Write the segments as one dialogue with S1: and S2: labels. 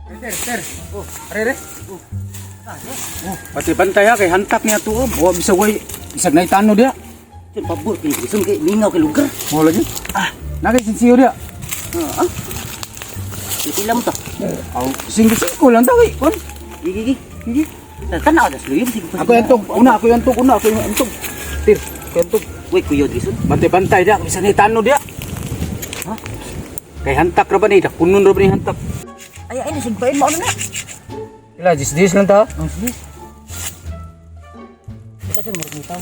S1: Ter, ter. Oh, are re. Oh. Oh, pati bantay ha kay hantak niya tuom. Wa bisag way bisag naitano dia.
S2: Ito, pabor, kinigisong kay mingaw kay lugar.
S1: Mo lagi. Ah, nagay sinsiyo dia.
S2: Ah, ah. Pila mo to.
S1: Aw, singko singko lang daw eh. Kon.
S2: Gigi, gigi. Gigi. Tanaw na sluyo.
S1: Ako yung tug, una ako yung tug, una ako yung tug. Tir, ako yung tug.
S2: Uy, kuyo, Drison.
S1: Bantay-bantay dia, bisag naitano dia.
S2: Ha?
S1: Kay hantak ra ba ni? Kunon ra ba ni hantak?
S2: Ay, ay, nasigpain mo ano na.
S1: Ila, dis dis lang ta.
S2: Ang sige. Ito sa murag ni tao.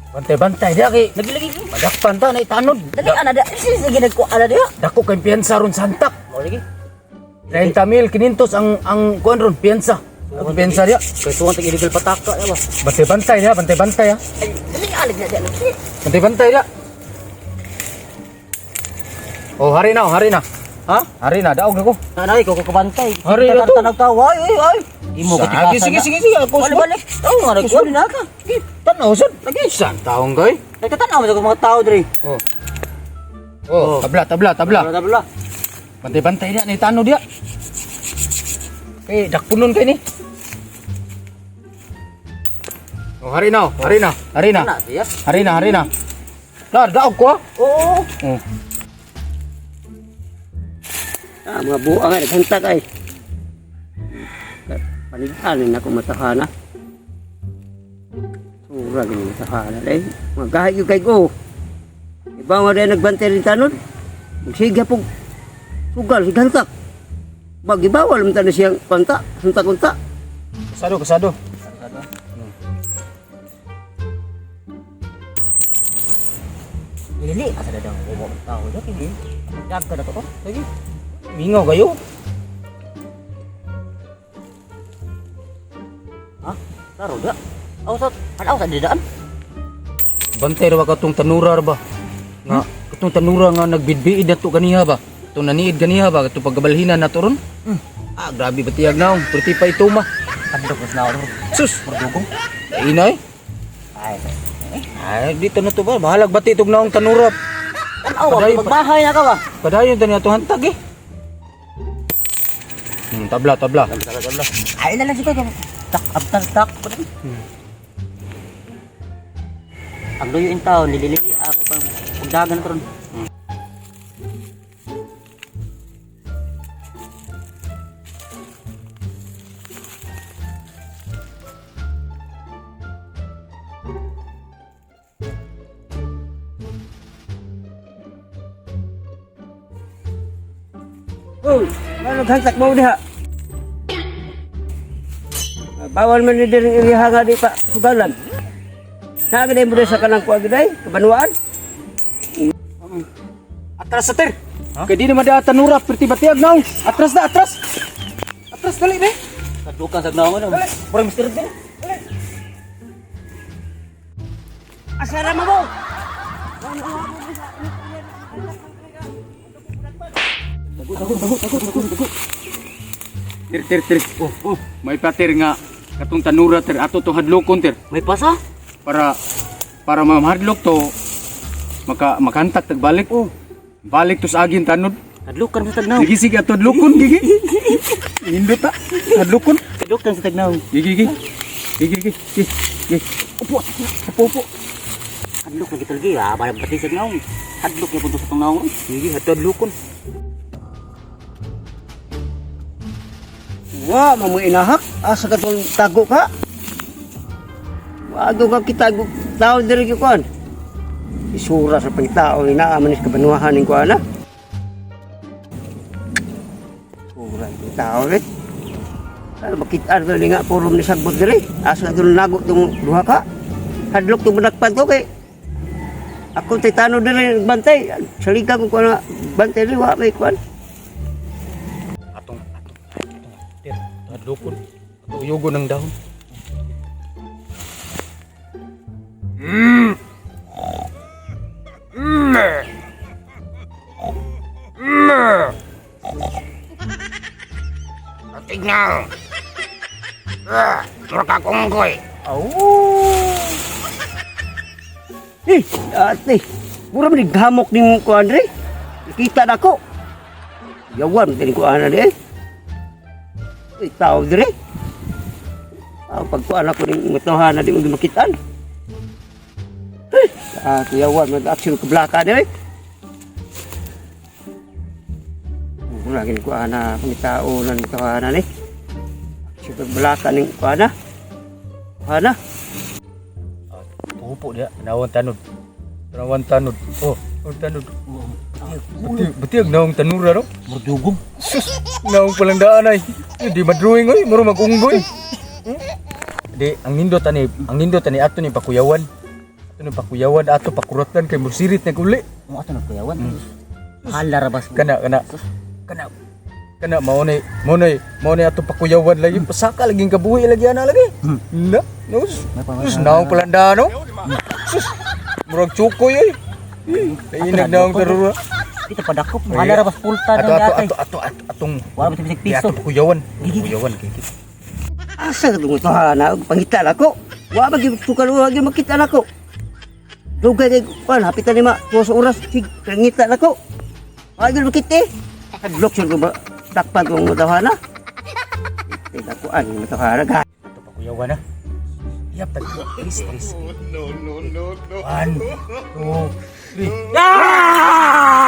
S1: Bantay-bantay dia kay
S2: Lagi, lagi.
S1: madakpan ta na itanod.
S2: Dali, ana da. Sige, sige, nagko, ana da.
S1: Dako kay piyansa ron sa hantak.
S2: Mo lagi.
S1: 30,500 ang kuan ron piyansa. Ang piyansa dia.
S2: Kay tuwang tag illegal pataka ya ba.
S1: Bantay-bantay dia, bantay-bantay ha.
S2: Ay, dali, alig na diyan. Sige.
S1: Bantay-bantay dia. Oh, hari na, oh, hari na.
S2: Ha?
S1: Hari na, daog na ko.
S2: Nanay, ko kabantay.
S1: Hari na to.
S2: Tanag ka, ay, ay, ay. Imo ka
S1: Sige, sige, sige, sige. Ako,
S2: Balik, balik. Oh, nga nagkuha na ka. Sige.
S1: Tanaw, sad. Lagi, saan taong kay?
S2: Nagtatanaw mo sa mga tao dre.
S1: Oh. Oh, tabla, tabla, tabla.
S2: Tabla, tabla.
S1: Bantay-bantay dia, naitano dia. Eh, dakpunon kay ni. Oh, hari na, oh. Hari na, hari na.
S2: Ana siya.
S1: Hari na, hari na. Lar, daog ko ah.
S2: Oo.
S1: Oh.
S3: Ah, mga buang ay naghantak ay. Paniganin ako matahana. Sura gini matahana day. Mga gahi yung kay go. Iba nga day nagbantay rin tanod. Magsiga po. Sugal, sigantak. Bag ibawal man tayo siyang panta, sunta-kunta.
S1: Kasado, kasado.
S2: Lili, asa na daw mo tao do kini. Dag ka na to.
S1: Lagi. Mingaw kayo.
S2: Ha? Taro da. Aw sa anaw sa didaan.
S1: Bantay ra ba katong tanura ra ba? Nga katong tanura nga nagbidbiid nato ganiha ba? Katong naniid ganiha ba? Katong pagkabalhinan nato ron? Ah, grabe ba tiyag naong? Perti pa ituma.
S2: Kadok mas na
S1: Sus,
S2: Murdugong.
S1: inay.
S2: Ay.
S1: Ay, dito na to ba? Bahalag bati itong naong tanura.
S2: Tanaw
S1: Paday,
S2: ba magbahay na ka ba?
S1: Padayon tani ato hantag eh. Tabla, tabla.
S2: Tabla tabla. Ay na lang siguro. Tak abtan tak. Ang luyo in taon lilili ako pang pagdagan karon.
S3: Uy, ano naghantak mo diha? Bawal man ni diri iriha nga di pa sugalan. Naa mo sa kanang kuan giday, kabanuan.
S1: Atras sa ter. Kay di na mada tanura, perti ba tiyag naong? Atras na, atras. Atras dali ne.
S2: Kadukan sa naong ano. Murag Mr. Bean.
S3: Asara mo mo.
S1: Ter, ter, ter. Oh, oh, may pater nga katong tanura ter ato to hadlokon ter
S2: May pasa?
S1: para para mamahadlok to maka makantak tagbalik. Oh. Balik to sa agin tanod.
S2: Kadlukan sa tagnaw.
S1: Gigi sige ato hadlokon gigi. Nindot ta. Hadlokon.
S2: Kadlukan sa tagnaw.
S1: Gigi gigi. Gigi gigi. Gigi. Gigi.
S2: Upo.
S1: Upo upo.
S2: Kadlok lagi talagi ah, para pati sa tagnaw. Kadlok gyud sa tagnaw.
S1: Gigi ato hadlokon.
S3: Wa mo inahak asa ka tong tago ka. Wa ka kita tao diri gyud kuan. Isura sa pangtao ni naa man is kabanuhan ning kuan na. Sura yung tao eh. Ano makita ito nga puro ni sagbot diri. Asa ka nago tong duha ka. Hadlok tong manakpan to kay ako tay tano diri bantay. Saligan ko kuan na bantay diri wa may kuan.
S1: Atong atong ter hadlokon. Ato uyugon ang dahon.
S4: Tignan. Ah, mura ka kunggoy.
S3: Eh, ate, mura man gamok ning kuan dre. Nakita na ko. Yawan din ko ana di eh. Uy, tao dire. Ah, pagkuan ako ning matohana di mo makitaan. Eh, ah, kuyawan mag action ko blaka di eh. Wala gini ko ana pangitao nan matohana ni. Action ko blaka ning ko ana. Ana.
S1: Pupo dia, nawang tanod. Nawang tanod. Oh, nawang tanod. Beti, beti ang nawang tanura no?
S2: Murdugong.
S1: Sus, nawang palang daan ay. Di madrawing oy, muro magunggoy. Di, ang nindot ani ato ni pakuyawan. Ato ni pakuyawan, ato pakuratan kay musirit na uli.
S2: Mo ato nagkuyawan. Hala ra bas.
S1: Kana kana. Kana kana mao ni mao ni ato pakuyawan lagi pasaka lagi kabuhi lagi ana lagi. Na, no. Sus, nawang palang daan no? Sus, murag tsukoy oy. Nainag nawang tanura.
S2: Kita padakop. Hala ra bas pulta
S1: Ato
S2: na
S1: ato
S2: atay.
S1: ato ato ato atong
S2: Wala ba bisig
S1: di
S2: piso.
S1: ato pakuyawan. Pakuyawan kay
S3: Asa ka matohana og pangita nako. Wa ba gyud sukal wa gyud makita nako. Dugay kay kuan hapitan ni ma tuwa sa oras sig pangita nako. Wa gyud makita. Eh. Hadlok siya ko ba dakpan kong matohana. Tika kuan matohana ga.
S1: Ato pakuyawan ha. Yap, tag tris tris. No no no no. One, two, three. Ah!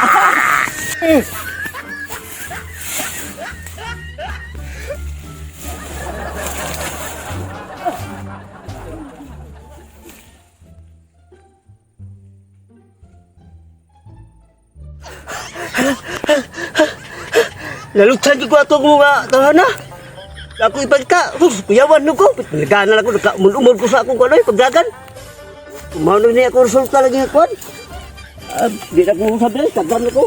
S3: Lalutsan ko ato kong mga tahana. Ako ipagka, sus, kuyawan no ko. Nagana lang ko, nagkaumod-umod ko sa akong kuan, pagdagan. Kumano niya ako resulta lagi nga kuan. Ah, di na ko sabi, tagan ko.